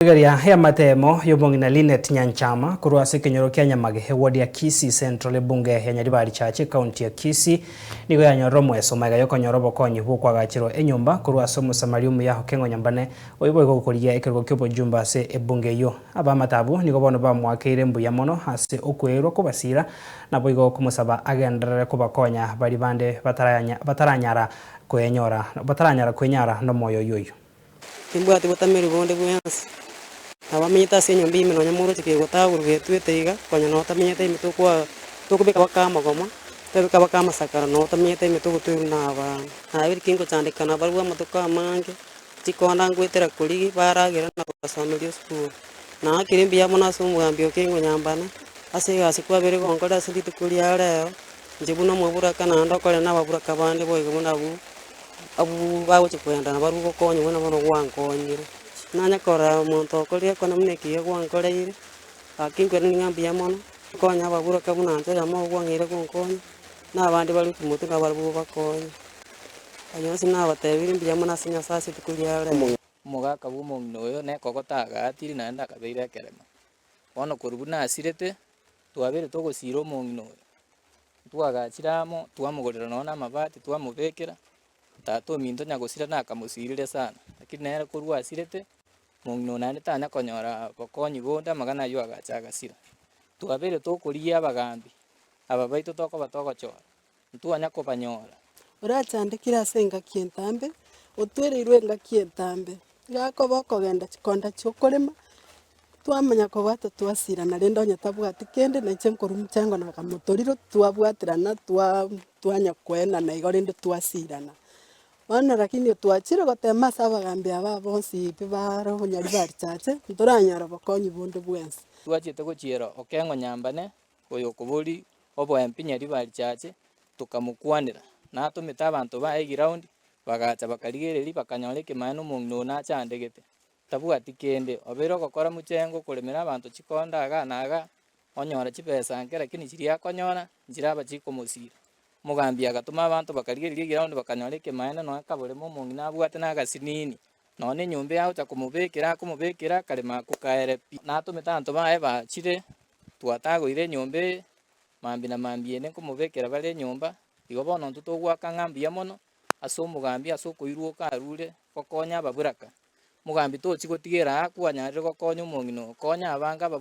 Rigereria y'amatemo y'omong'ina Linet Nyanchama korwa ase ekenyoro kia Nyamage, eward ya Kisii Central, ebunge ya Nyaribari Church, ecounty ya Kisii, nigo yanyorire omoeso magega y'okonyora obokonyi bw'okwagacherwa enyomba korwa ase omosamaria omuya Okeng'o Nyambane, oyio boigo gokorigia ekerogo ki'obojumbe ase ebunge eyio. Abaamate abwo nigo bono bamoakeire mbuya mono ase okweerwa kobasiira, naboigo komosaba agenderere kobakonya baria bande bataranyara kwenyora bataranyara kwenyara nomoyo oyio oyio. Timbwati botameri bonde bwensi. Nabo amenyete ase enyomba ime nonya moroche kegotagorwa getwete iga, konya noo tamenyete ime tokwa tokobeka baka amagoma, twabeka baka amasakara noo tamenyete ime togotwerwa na abana. Nabeire kingochandeka nabarabwo amatuko amange, chikonda ngoetera korigia baragera na kobasomeria esukuru. Naakire mbuya mono ase omogambi o Kengo Nyambane, ase egasi kwabeire gonkora ase rituko ria rero, inche buna omoburaka naende okore na ababuraka bande boigo buna abwo. Abwo bagochia kogenda nabarabwo gokonywa buna bono gwankonyire. Nanye korora omonto okorire ekona buna ekiya gwankoreire, gaki nkwerende ng'a mbuya mono, nkonye ababuroka buna inche oyomo obo gwang'eire gonkonya, na abande bare otimotwe nabarabwo obakonye. Ayio onsi nabatebirie mbuya mono ase Nyasae ase rituko ria rero. Omogaka bw'omong'ina oyo nekogota agaatire naende akabeire ekerema. Bono korwa buna asirete, twabeire togosiira omong'ina oyo. Twagachire amo, twamogorera nonya na amabati, twamobekera, tata ominto nyagosira nakamosirire sana, lakini nere korwa asirete, mong'ina oyo naende tanya konyora bokonyi bonde amang'ana aywo agacha agasira. Twabeire tokorigia abagambi, aba baito tokoba togochora, ntwanya kobanyora. Orachandekire ase engaki entambe, otwereirwe engaki entambe, gakoba okogenda chikonda chiokorema, Twamanya kobwata twasirana rende onye tabwati kende na inche nkorwa mchengo na kamotoriro twabwaterana twa twanya koenana igo rende twasirana. Bono lakini twachire gotema ase abagambi aba bonsi pi bare obonyari ba richache, ntoranyora bokonyi bonde bwensi. Twachete gochiera Okeng'o Nyambane, oyo okobori oboempi Nyaribari Richache, tokamokwanera, natomete abanto baye eground, bagacha bakarigereria bakanyora ekemanyererio omong'ina oyo nachandegete. Tabwati kende, obeire ogokora mochengo okoremera abanto chikonda iga na iga, onyora chibesa nke lakini chiria akonyora, nchiraba chikomosira. Omogambi agatoma abanto bakarigereria eground bakanyora ekemaene nonya kaboremo omong'ina abwate na agasinini, nonya na enyomba eye agocha komobekera akomobekera akarema akwo kaere pi. Natomete abanto baye bachire, twatagoire enyomba eye, mambia na mambia ende nkomobekera bare enyomba, igo bono intwe togoaka ng'a mbuya mono, ase omogambi ase okoirwa okarure gokonya ababuraka. Mogambi tochi gotigera aa kwanyarire gokonya omong'ina oo, konya abange aba.